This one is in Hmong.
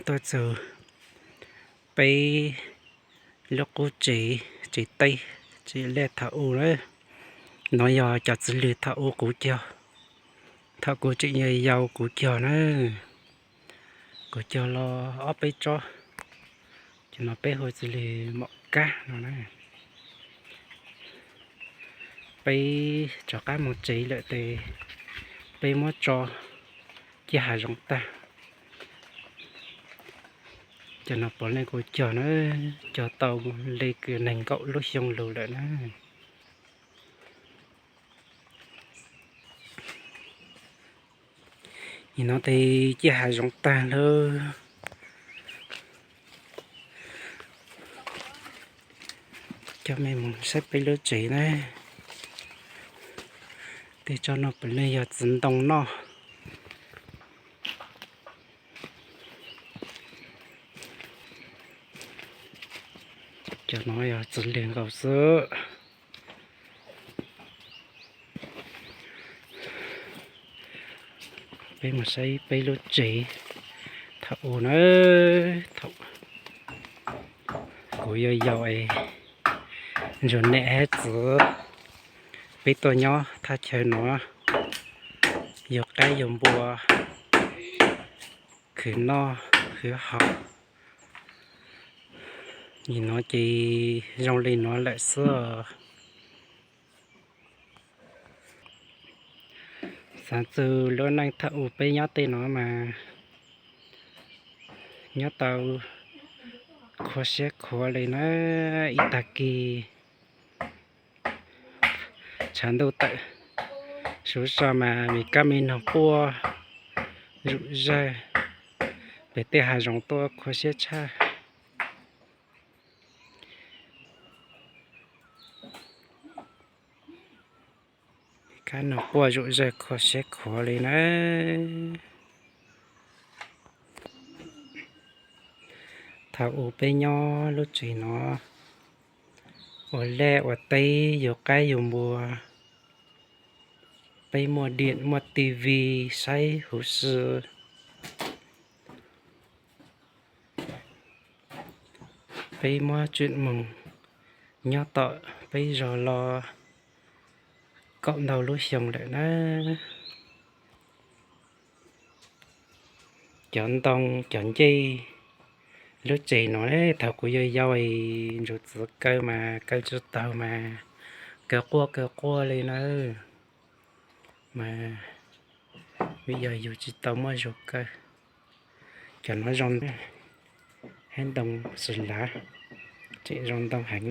Tuaj txug peb lub qub tsev, tsev teb, tsev lej thaum u na. Nov yog cov txiv lws thaum u kuv cog, thaum kuv tseem yau yau kuv cog na. Kuv cog los ob peb tsob, cov no peb hu txiv lws mom kab no na. Peb rov qab mus tsev lawm tes peb muab tso ciaj hav zoov tag. Cov no puav leej kuv cog na, cog tau li kws nees nkaum lub xyoo lug lawm na. Nim no tes ciaj hav zoov tag lawm. Coj mej mus saib peb lub tsev na. Tej tsob no puav leej yog txiv ntoo noj. Cov no yog txiv lws nkaus xwb. Peb mus saib peb lub tsev thaum u na, thaum kuv yau yau es ntsuag niam hab txiv peb tuaj nyob thaj chaw no, yug qaib yug npua, khwv noj khwv haus. Nim no ces zoo li no lawm xwb os. Xaav txug lub neej thaum u peb nyob tej no mas nyob tau khuv siab khuav li na. Ib tag kis tshav ntuj tawm suv so mas me kab me noog quaj zom zawg, pem tej hav zoov tuaj khuv siab tshaj. Kab noog quaj zom zawg khuv siab khuav li na. Thaum u peb nyob lub tsev no, ua laj ua teb, yug qaib yug npua, peb muaj diam muaj TV saib huv si. Peb muab tseem moog nyob tom peb zog los kaum ntau lub xyoo lawm na. Cov ntoo cov ncej lub tsev no, thaum kuv yau yau es ntsuag txiv kaw mas kaw tsi taug mas kaw quaj kaw quaj li na. Mas vim yog yug tsis tau muaj zug kaw. Cov no zoo, hab ntoo xwb lav, tseem zoo ntoo heev.